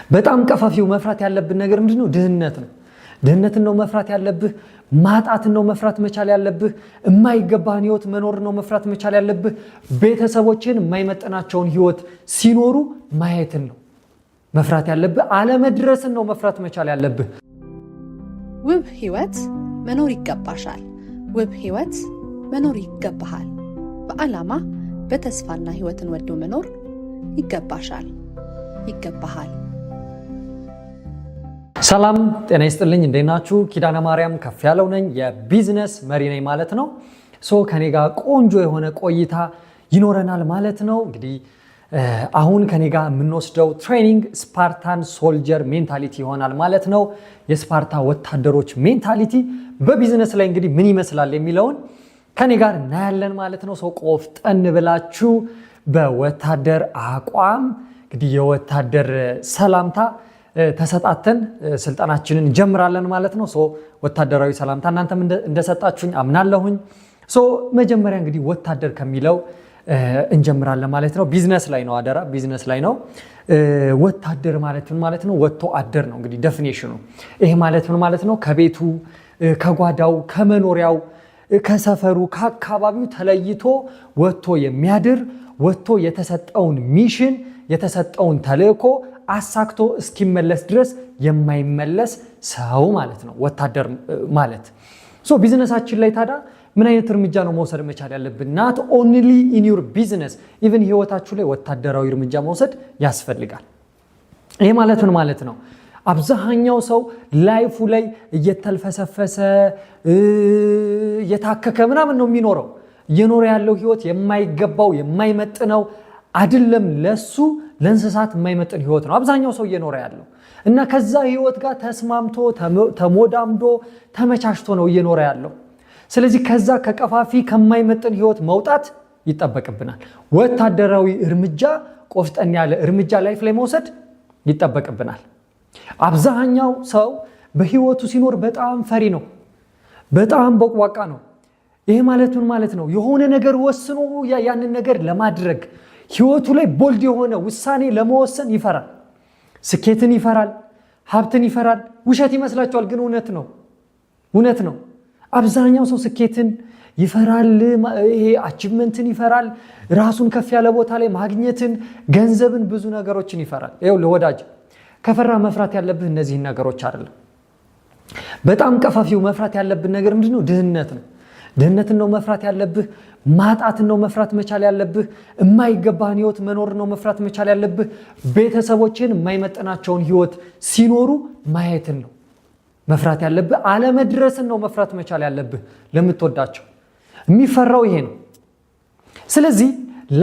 በጣም ቀፋፊው መፍራት ያለብን ነገር ምንድን ነው? ድህነት ነው። ድህነትን ነው መፍራት ያለብህ። ማጣትን ነው መፍራት መቻል ያለብህ። የማይገባህን ህይወት መኖር ነው መፍራት መቻል ያለብህ። ቤተሰቦችን የማይመጥናቸውን ህይወት ሲኖሩ ማየትን ነው መፍራት ያለብህ። አለመድረስን ነው መፍራት መቻል ያለብህ። ውብ ህይወት መኖር ይገባሻል። ውብ ህይወት መኖር ይገባሃል። በዓላማ በተስፋና ህይወትን ወዶ መኖር ይገባሻል፣ ይገባሃል። ሰላም ጤና ይስጥልኝ። እንዴት ናችሁ? ኪዳነ ማርያም ከፍ ያለው ነኝ፣ የቢዝነስ መሪ ነኝ ማለት ነው። So ከኔ ጋር ቆንጆ የሆነ ቆይታ ይኖረናል ማለት ነው። እንግዲህ አሁን ከኔ ጋር የምንወስደው training Spartan soldier mentality ይሆናል ማለት ነው። የስፓርታ ወታደሮች mentality በ ቢዝነስ ላይ እንግዲህ ምን ይመስላል የሚለውን ከኔ ጋር እናያለን ማለት ነው። So ቆፍጠን ብላችሁ በወታደር አቋም እንግዲህ የወታደር ሰላምታ ተሰጣተን ስልጠናችንን እንጀምራለን ማለት ነው። So ወታደራዊ ሰላምታ እናንተም እንደሰጣችሁኝ አምናለሁኝ። So መጀመሪያ እንግዲህ ወታደር ከሚለው እንጀምራለን ማለት ነው። ቢዝነስ ላይ ነው፣ አደራ፣ ቢዝነስ ላይ ነው። ወታደር ማለት ምን ማለት ነው? ወጥቶ አደር ነው እንግዲህ definition ኑ። ይሄ ማለት ምን ማለት ነው? ከቤቱ፣ ከጓዳው፣ ከመኖሪያው፣ ከሰፈሩ፣ ከአካባቢው ተለይቶ ወጥቶ የሚያድር፣ ወጥቶ የተሰጠውን mission፣ የተሰጠውን ተልእኮ አሳክቶ እስኪመለስ ድረስ የማይመለስ ሰው ማለት ነው ወታደር ማለት። So business ኣችን ላይ ታዲያ ምን አይነት እርምጃ ነው መውሰድ መቻል ያለብን? Not only in your business፣ even ህይወታችሁ ላይ ወታደራዊ እርምጃ መውሰድ ያስፈልጋል። ይሄ ማለት ምን ማለት ነው? አብዛኛው ሰው life ኡ ላይ እየተልፈሰፈሰ፣ እየታከከ ምናምን ነው የሚኖረው። እየኖረ ያለው ህይወት የማይገባው፣ የማይመጥነው አይደለም፣ ለሱ ለእንስሳት የማይመጥን ህይወት ነው አብዛኛው ሰው እየኖረ ያለው እና ከዛ ህይወት ጋር ተስማምቶ፣ ተሞዳምዶ፣ ተመቻችቶ ነው እየኖረ ያለው። ስለዚህ ከዛ ከቀፋፊ፣ ከማይመጥን ህይወት መውጣት ይጠበቅብናል። ወታደራዊ እርምጃ፣ ቆፍጠን ያለ እርምጃ life ላይ መውሰድ ይጠበቅብናል። አብዛኛው ሰው በህይወቱ ሲኖር በጣም ፈሪ ነው፣ በጣም ቦቅቧቃ ነው። ይሄ ማለት ምን ማለት ነው? የሆነ ነገር ወስኖ ያንን ነገር ለማድረግ፣ ህይወቱ ላይ bold የሆነ ውሳኔ ለመወሰን ይፈራል። ስኬትን ይፈራል፣ ሀብትን ይፈራል። ውሸት ይመስላችኋል፣ ግን እውነት ነው፣ እውነት ነው። አብዛኛው ሰው ስኬትን ይፈራል። ይሄ achievement ን ይፈራል። ራሱን ከፍ ያለ ቦታ ላይ ማግኘትን፣ ገንዘብን፣ ብዙ ነገሮችን ይፈራል። ይኸውልህ ወዳጅ፣ ከፈራ መፍራት ያለብህ እነዚህን ነገሮች አይደለም። በጣም ቀፋፊው መፍራት ያለብን ነገር ምንድን ነው? ድህነት ነው። ድህነትን ነው መፍራት ያለብህ። ማጣትን ነው መፍራት መቻል ያለብህ። የማይገባህን ህይወት መኖር ነው መፍራት መቻል ያለብህ። ቤተሰቦችን የማይመጥናቸውን ህይወት ሲኖሩ ማየትን ነው መፍራት ያለብህ። አለመድረስን ነው መፍራት መቻል ያለብህ ለምትወዳቸው። የሚፈራው ይሄ ነው። ስለዚህ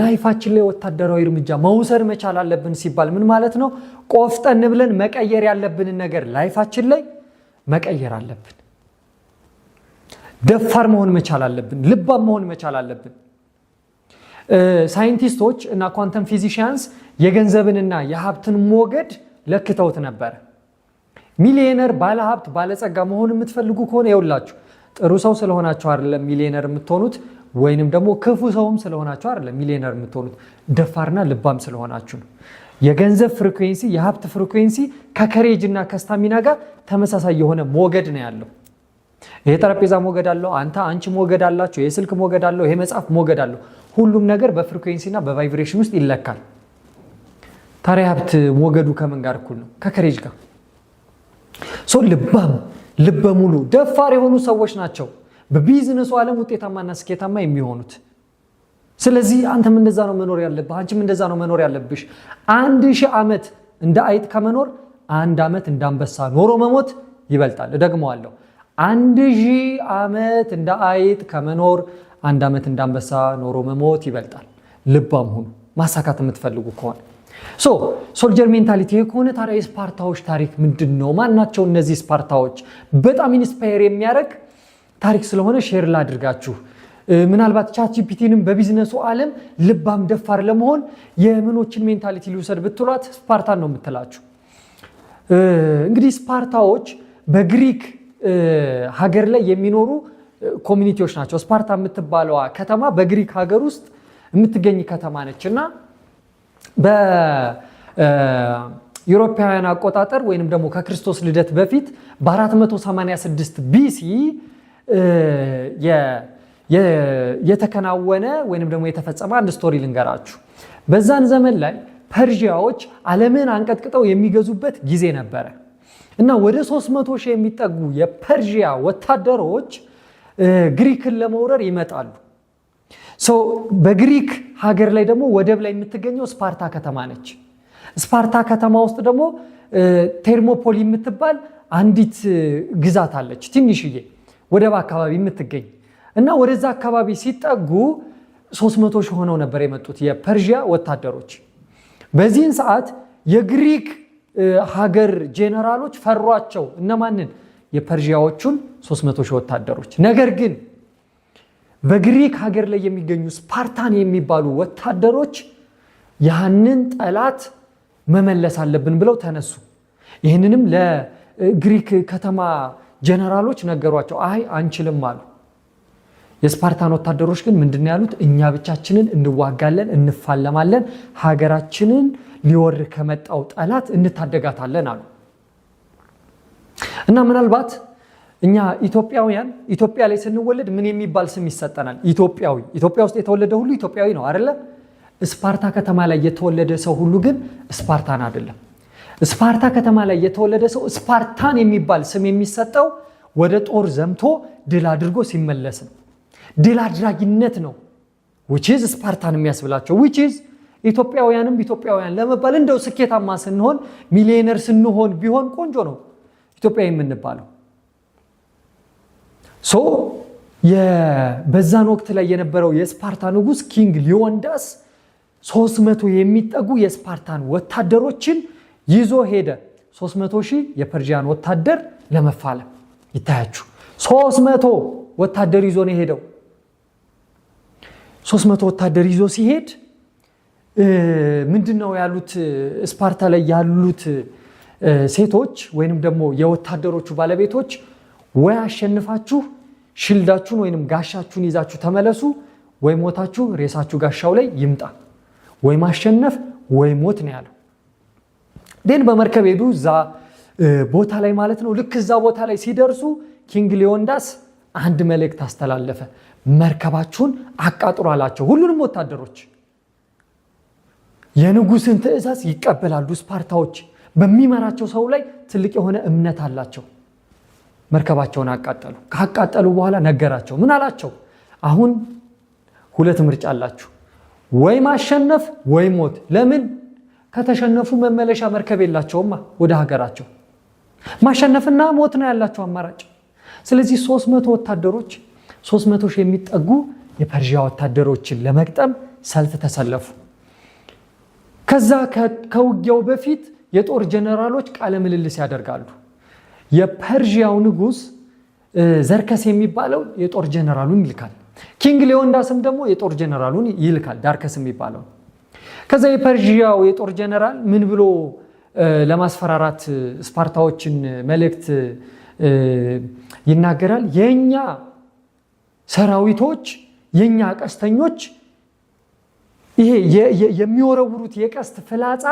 life ኣችን ላይ ወታደራዊ እርምጃ መውሰድ መቻል አለብን ሲባል ምን ማለት ነው? ቆፍጠን ብለን መቀየር ያለብንን ነገር life ኣችን ላይ መቀየር አለብን። ደፋር መሆን መቻል አለብን። ልባም መሆን መቻል አለብን። ሳይንቲስቶች እና quantum physicians የገንዘብንና የሀብትን ሞገድ ለክተውት ነበረ። ሚሊዮነር፣ ባለሀብት፣ ባለጸጋ መሆን የምትፈልጉ ከሆነ ይኸውላችሁ፣ ጥሩ ሰው ስለሆናችሁ አይደለም ሚሊዮነር የምትሆኑት፣ ወይንም ደግሞ ክፉ ሰውም ስለሆናችሁ አይደለም ሚሊዮነር የምትሆኑት፣ ደፋርና ልባም ስለሆናችሁ ነው። የገንዘብ frequency፣ የሀብት frequency ከ courage እና ከ stamina ጋር ተመሳሳይ የሆነ ሞገድ ነው ያለው። ይሄ ጠረጴዛ ሞገድ አለው፣ አንተ አንቺ ሞገድ አላችሁ፣ ይሄ ስልክ ሞገድ አለው፣ ይሄ መጽሐፍ ሞገድ አለው። ሁሉም ነገር በ frequency እና በ vibration ውስጥ ይለካል። ታዲያ ሀብት ሞገዱ ከምን ጋር እኩል ነው? ከ courage ጋር። So ልባም፣ ልበ ሙሉ፣ ደፋር የሆኑ ሰዎች ናቸው በቢዝነሱ ዓለም ውጤታማና ስኬታማ የሚሆኑት። ስለዚህ አንተም እንደዛ ነው መኖር ያለብህ፣ አንቺም እንደዛ ነው መኖር ያለብሽ። 1000 ዓመት እንደ አይጥ ከመኖር 1 ዓመት እንደ አንበሳ ኖሮ መሞት ይበልጣል። እደግመዋለሁ። 1000 ዓመት እንደ አይጥ ከመኖር 1 ዓመት እንደ አንበሳ ኖሮ መሞት ይበልጣል። ልባም ሁኑ ማሳካት የምትፈልጉ ከሆነ። So soldier mentality ከሆነ ታዲያ የስፓርታዎች ታሪክ ምንድን ነው? ማናቸው እነዚህ ስፓርታዎች? በጣም inspire የሚያደርግ ታሪክ ስለሆነ share ላድርጋችሁ። ምናልባት ChatGPT ንም በቢዝነሱ ዓለም ልባም፣ ደፋር ለመሆን የምኖችን mentality ልውሰድ ብትሏት ስፓርታን ነው የምትላችሁ። እንግዲህ ስፓርታዎች በግሪክ ሀገር ላይ የሚኖሩ community ዎች ናቸው። ስፓርታ የምትባለዋ ከተማ በግሪክ ሀገር ውስጥ የምትገኝ ከተማ ነች እና ዩሮፓውያን አቆጣጠር ወይንም ደግሞ ከክርስቶስ ልደት በፊት በ486 BC የተከናወነ ወይንም ደግሞ የተፈጸመ አንድ story ልንገራችሁ። በዛን ዘመን ላይ ፐርዢያዎች ዓለምን አንቀጥቅጠው የሚገዙበት ጊዜ ነበረ እና ወደ 300 ሺህ የሚጠጉ የፐርዢያ ወታደሮች ግሪክን ለመውረር ይመጣሉ። So በግሪክ ሀገር ላይ ደግሞ ወደብ ላይ የምትገኘው ስፓርታ ከተማ ነች። ስፓርታ ከተማ ውስጥ ደግሞ ቴርሞፖሊ የምትባል አንዲት ግዛት አለች፣ ትንሽዬ ወደብ አካባቢ የምትገኝ። እና ወደዛ አካባቢ ሲጠጉ 300 ሺህ ሆነው ነበር የመጡት የፐርዢያ ወታደሮች። በዚህን ሰዓት የግሪክ ሀገር ጄኔራሎች ፈሯቸው። እነማንን? የፐርዢያዎቹን 300 ሺህ ወታደሮች። ነገር ግን በግሪክ ሀገር ላይ የሚገኙ ስፓርታን የሚባሉ ወታደሮች ያንን ጠላት መመለስ አለብን ብለው ተነሱ። ይህንንም ለግሪክ ከተማ ጀነራሎች ነገሯቸው። አይ አንችልም አሉ። የስፓርታን ወታደሮች ግን ምንድን ያሉት? እኛ ብቻችንን እንዋጋለን፣ እንፋለማለን፣ ሀገራችንን ሊወር ከመጣው ጠላት እንታደጋታለን አሉ። እና ምናልባት እኛ ኢትዮጵያውያን ኢትዮጵያ ላይ ስንወለድ ምን የሚባል ስም ይሰጠናል? ኢትዮጵያዊ። ኢትዮጵያ ውስጥ የተወለደ ሁሉ ኢትዮጵያዊ ነው አይደለ? ስፓርታ ከተማ ላይ የተወለደ ሰው ሁሉ ግን ስፓርታን አይደለም። ስፓርታ ከተማ ላይ የተወለደ ሰው ስፓርታን የሚባል ስም የሚሰጠው ወደ ጦር ዘምቶ ድል አድርጎ ሲመለስ ነው። ድል አድራጊነት ነው which is ስፓርታን የሚያስብላቸው፣ which is ኢትዮጵያውያንም ኢትዮጵያውያን ለመባል እንደው ስኬታማ ስንሆን፣ ሚሊዮነር ስንሆን ቢሆን ቆንጆ ነው ኢትዮጵያዊ የምንባለው። So በዛን ወቅት ላይ የነበረው የስፓርታ ንጉስ King ሊዮንዳስ 300 የሚጠጉ የስፓርታን ወታደሮችን ይዞ ሄደ። 300 ሺህ የፐርዢያን ወታደር ለመፋለም ይታያችሁ። 300 ወታደር ይዞ ነው የሄደው። 300 ወታደር ይዞ ሲሄድ ምንድን ነው ያሉት? ስፓርታ ላይ ያሉት ሴቶች ወይንም ደግሞ የወታደሮቹ ባለቤቶች ወይ አሸንፋችሁ shield ኣችሁን ወይንም ጋሻችሁን ይዛችሁ ተመለሱ፣ ወይ ሞታችሁ ሬሳችሁ ጋሻው ላይ ይምጣ፣ ወይ ማሸነፍ ወይ ሞት ነው ያለው። Then በመርከብ ሄዱ እዛ ቦታ ላይ ማለት ነው። ልክ እዛ ቦታ ላይ ሲደርሱ King ሊዮንዳስ አንድ መልእክት አስተላለፈ። መርከባችሁን አቃጥሉ አላቸው ሁሉንም ወታደሮች። የንጉስን ትእዛዝ ይቀበላሉ ስፓርታዎች። በሚመራቸው ሰው ላይ ትልቅ የሆነ እምነት አላቸው። መርከባቸውን አቃጠሉ። ካቃጠሉ በኋላ ነገራቸው። ምን አላቸው? አሁን ሁለት ምርጫ አላችሁ፣ ወይ ማሸነፍ ወይ ሞት። ለምን? ከተሸነፉ መመለሻ መርከብ የላቸውማ ወደ ሀገራቸው። ማሸነፍና ሞት ነው ያላቸው አማራጭ። ስለዚህ 300 ወታደሮች 300 ሺህ የሚጠጉ የፐርዢያ ወታደሮችን ለመግጠም ሰልፍ ተሰለፉ። ከዛ ከውጊያው በፊት የጦር ጀነራሎች ቃለ ምልልስ ያደርጋሉ። የፐርዢያው ንጉስ ዘርከስ የሚባለው የጦር ጀነራሉን ይልካል። King ሊዮንዳስም ደግሞ የጦር ጀነራሉን ይልካል፣ ዳርከስ የሚባለው። ከዛ የፐርዢያው የጦር ጀነራል ምን ብሎ ለማስፈራራት ስፓርታዎችን መልእክት ይናገራል? የኛ ሰራዊቶች፣ የኛ ቀስተኞች ይሄ የሚወረውሩት የቀስት ፍላጻ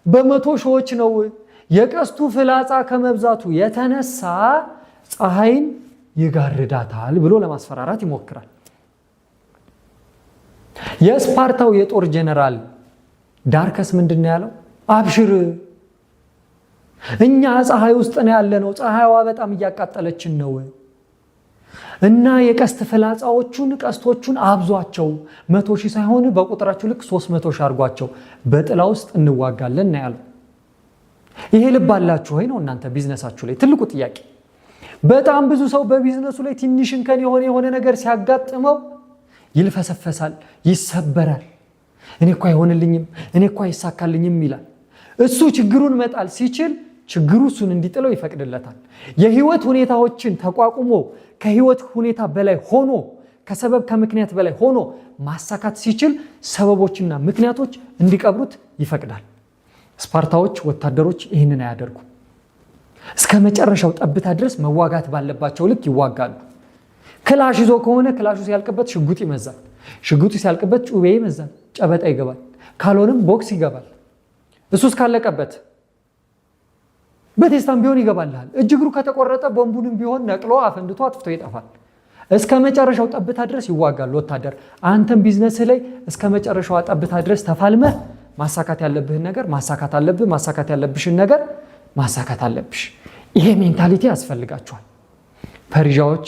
በመቶ ሺዎች ነው። የቀስቱ ፍላጻ ከመብዛቱ የተነሳ ፀሐይን ይጋርዳታል ብሎ ለማስፈራራት ይሞክራል። የስፓርታው የጦር ጀነራል ዳርከስ ምንድን ነው ያለው? አብሽር፣ እኛ ፀሐይ ውስጥ ነው ያለነው። ፀሐይዋ በጣም እያቃጠለችን ነው እና የቀስት ፍላጻዎቹን ቀስቶቹን አብዟቸው፣ 100,000 ሳይሆን በቁጥራችሁ ልክ 300,000 አድርጓቸው፣ በጥላ ውስጥ እንዋጋለን ነው ያለው። ይሄ ልብ አላችሁ ወይ ነው እናንተ ቢዝነሳችሁ ላይ ትልቁ ጥያቄ። በጣም ብዙ ሰው በቢዝነሱ ላይ ትንሽ እንከን የሆነ የሆነ ነገር ሲያጋጥመው ይልፈሰፈሳል፣ ይሰበራል። እኔ እኮ አይሆንልኝም፣ እኔ እኮ አይሳካልኝም ይላል። እሱ ችግሩን መጣል ሲችል ችግሩ እሱን እንዲጥለው ይፈቅድለታል። የህይወት ሁኔታዎችን ተቋቁሞ ከህይወት ሁኔታ በላይ ሆኖ፣ ከሰበብ ከምክንያት በላይ ሆኖ ማሳካት ሲችል ሰበቦችና ምክንያቶች እንዲቀብሩት ይፈቅዳል። ስፓርታዎች ወታደሮች ይህንን አያደርጉም። እስከ መጨረሻው ጠብታ ድረስ መዋጋት ባለባቸው ልክ ይዋጋሉ። ክላሽ ይዞ ከሆነ ክላሹ ሲያልቅበት ሽጉጥ ይመዛል። ሽጉጡ ሲያልቅበት ጩቤ ይመዛል፣ ጨበጣ ይገባል። ካልሆነም ቦክስ ይገባል። እሱ እስካለቀበት በቴስታም ቢሆን ይገባልሃል። እጅ እግሩ ከተቆረጠ ቦምቡንም ቢሆን ነቅሎ አፈንድቶ አጥፍቶ ይጠፋል። እስከ መጨረሻው ጠብታ ድረስ ይዋጋል ወታደር። አንተም ቢዝነስህ ላይ እስከ መጨረሻዋ ጠብታ ድረስ ተፋልመህ ማሳካት ያለብህን ነገር ማሳካት አለብህ። ማሳካት ያለብሽን ነገር ማሳካት አለብሽ። ይሄ mentality ያስፈልጋችኋል። ፐርዣዎች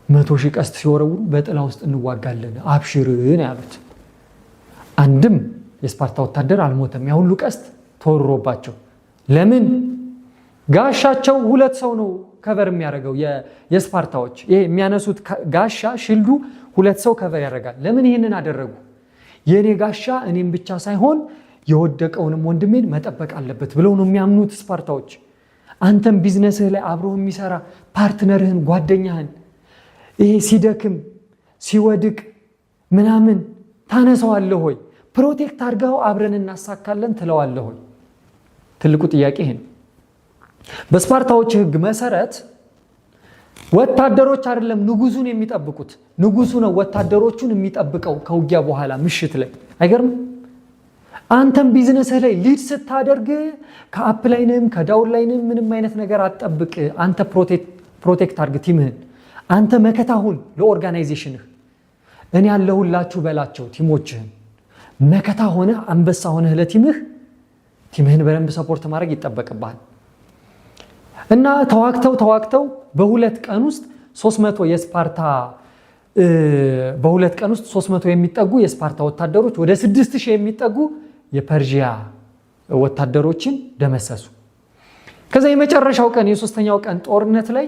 100,000 ቀስት ሲወረውሩ በጥላ ውስጥ እንዋጋለን አብሽርን ያሉት። አንድም የስፓርታ ወታደር አልሞተም። ያ ሁሉ ቀስት ተወርሮባቸው ለምን? ጋሻቸው ሁለት ሰው ነው cover የሚያደርገው። የስፓርታዎች ይሄ የሚያነሱት ጋሻ shield ኡ ሁለት ሰው cover ያደርጋል። ለምን ይሄንን አደረጉ? የእኔ ጋሻ እኔም ብቻ ሳይሆን የወደቀውንም ወንድሜን መጠበቅ አለበት ብለው ነው የሚያምኑት ስፓርታዎች። አንተም ቢዝነስህ ላይ አብሮ የሚሰራ partner ህን፣ ጓደኛህን ይሄ ሲደክም ሲወድቅ ምናምን ታነሳዋለህ ወይ? Protect አድርገው አብረን እናሳካለን ትለዋለህ ወይ? ትልቁ ጥያቄ ይሄ ነው። በስፓርታዎች ሕግ መሰረት ወታደሮች አይደለም ንጉሱን የሚጠብቁት፣ ንጉሱ ነው ወታደሮቹን የሚጠብቀው ከውጊያ በኋላ ምሽት ላይ። አይገርም? አንተም ቢዝነስህ ላይ lead ስታደርግ ከ upline ም ከ downline ም ምንም አይነት ነገር አትጠብቅ። አንተ protect አድርግ team ህን። አንተ መከታ ሁን ለ organization ህ። እኔ ያለሁላችሁ በላቸው team ኦችህን። መከታ ሆነህ አንበሳ ሆነህ ለ team ህ team ህን በደንብ support ማድረግ ይጠበቅብሃል። እና ተዋግተው ተዋግተው በ2 ቀን ውስጥ 300 የስፓርታ በ2 ቀን ውስጥ 300 የሚጠጉ የስፓርታ ወታደሮች ወደ 6000 የሚጠጉ የፐርዢያ ወታደሮችን ደመሰሱ። ከዛ የመጨረሻው ቀን የሶስተኛው ቀን ጦርነት ላይ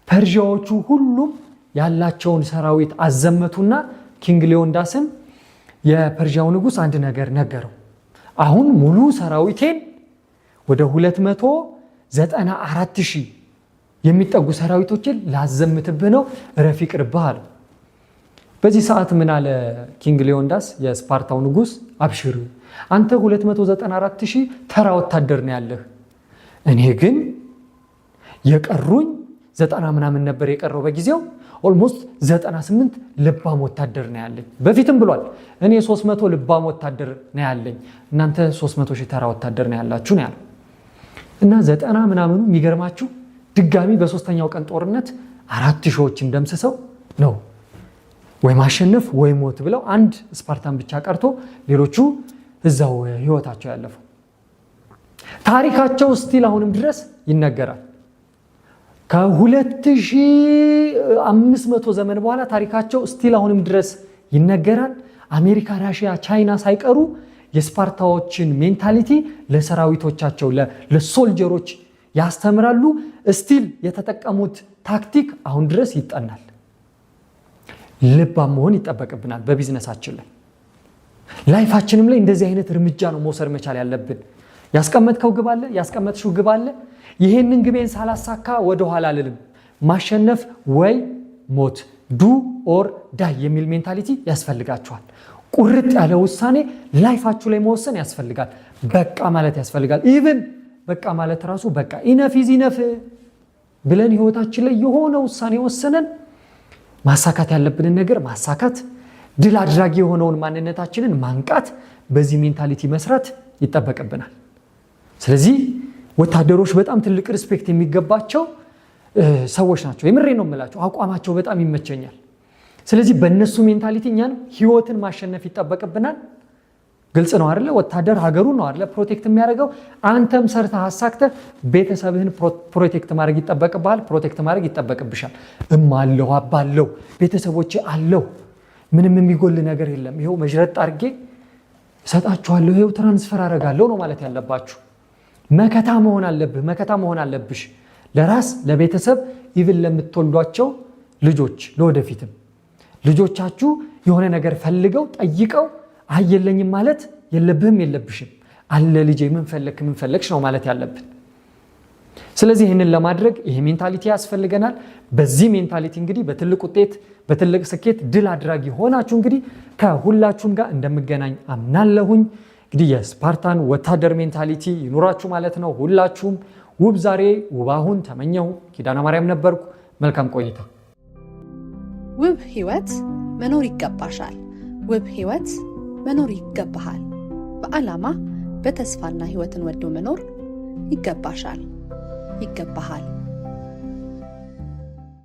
ፐርዢያዎቹ ሁሉም ያላቸውን ሰራዊት አዘመቱና King ሊዮንዳስን የፐርዢያው ንጉስ አንድ ነገር ነገረው። አሁን ሙሉ ሰራዊቴን ወደ 294,000 የሚጠጉ ሰራዊቶችን ላዘምትብህ ነው፣ እረፍ ይቅርብህ አለው። በዚህ ሰዓት ምን አለ King ሊዮንዳስ የስፓርታው ንጉስ፣ አብሽር አንተ 294,000 ተራ ወታደር ነው ያለህ፣ እኔ ግን የቀሩኝ 90 ምናምን ነበር የቀረው በጊዜው almost 98 ልባም ወታደር ነው ያለኝ። በፊትም ብሏል እኔ 300 ልባም ወታደር ነው ያለኝ፣ እናንተ 300 ሺህ ተራ ወታደር ነው ያላችሁ ነው ያለው። እና 90 ምናምኑ የሚገርማችሁ ድጋሚ በሶስተኛው ቀን ጦርነት 4,000ዎችን ደምስሰው ነው ወይ ማሸነፍ ወይ ሞት ብለው አንድ ስፓርታን ብቻ ቀርቶ ሌሎቹ እዛው ህይወታቸው ያለፈው። ታሪካቸው still አሁንም ድረስ ይነገራል። ከ2500 ዘመን በኋላ ታሪካቸው still አሁንም ድረስ ይነገራል። አሜሪካ፣ ራሽያ፣ ቻይና ሳይቀሩ የስፓርታዎችን mentality ለሰራዊቶቻቸው ለ soldier ኦች ያስተምራሉ። Still የተጠቀሙት ታክቲክ አሁን ድረስ ይጠናል። ልባም መሆን ይጠበቅብናል በቢዝነሳችን ላይ life ኣችንም ላይ እንደዚህ አይነት እርምጃ ነው መውሰድ መቻል ያለብን። ያስቀመጥከው ግብ አለ፣ ያስቀመጥሽው ግብ አለ። ይሄንን ግቤን ሳላሳካ ወደኋላ አልልም። ማሸነፍ ወይ ሞት፣ do or die የሚል mentality ያስፈልጋችኋል። ቁርጥ ያለ ውሳኔ life ኣችሁ ላይ መወሰን ያስፈልጋል። በቃ ማለት ያስፈልጋል። Even በቃ ማለት ራሱ በቃ enough is enough ብለን ህይወታችን ላይ የሆነ ውሳኔ ወሰነን ማሳካት ያለብንን ነገር ማሳካት፣ ድል አድራጊ የሆነውን ማንነታችንን ማንቃት፣ በዚህ mentality መስራት ይጠበቅብናል። ስለዚህ ወታደሮች በጣም ትልቅ respect የሚገባቸው ሰዎች ናቸው። የምሬ ነው የምላቸው። አቋማቸው በጣም ይመቸኛል። ስለዚህ በእነሱ mentality እኛን ህይወትን ማሸነፍ ይጠበቅብናል። ግልጽ ነው አይደለ? ወታደር ሀገሩን ነው አይደለ protect የሚያደርገው። አንተም ሰርተህ አሳክተህ ቤተሰብህን protect ማድረግ ይጠበቅብሃል። Protect ማድረግ ይጠበቅብሻል። እማለሁ አባለሁ ቤተሰቦቼ አለው፣ ምንም የሚጎል ነገር የለም። ይኸው መዥረጥ አድርጌ እሰጣችኋለሁ፣ ይኸው transfer አደርጋለሁ ነው ማለት ያለባችሁ። መከታ መሆን አለብህ፣ መከታ መሆን አለብሽ ለራስ ለቤተሰብ፣ even ለምትወልዷቸው ልጆች። ለወደፊትም ልጆቻችሁ የሆነ ነገር ፈልገው ጠይቀው አይ የለኝም ማለት የለብህም የለብሽም። አለ ልጄ፣ ምን ፈለግክ ምን ፈለግሽ ነው ማለት ያለብን። ስለዚህ ይህንን ለማድረግ ይሄ mentality ያስፈልገናል። በዚህ mentality እንግዲህ በትልቅ ውጤት በትልቅ ስኬት ድል አድራጊ ሆናችሁ እንግዲህ ከሁላችሁም ጋር እንደምገናኝ አምናለሁኝ። እንግዲህ የስፓርታን ወታደር mentality ይኑራችሁ ማለት ነው። ሁላችሁም ውብ ዛሬ ውብ አሁን ተመኘሁ። ኪዳነ ማርያም ነበርኩ። መልካም ቆይታ። ውብ ህይወት መኖር ይገባሻል። ውብ ህይወት መኖር ይገባሃል። በዓላማ በተስፋና ህይወትን ወዶ መኖር ይገባሻል፣ ይገባሃል።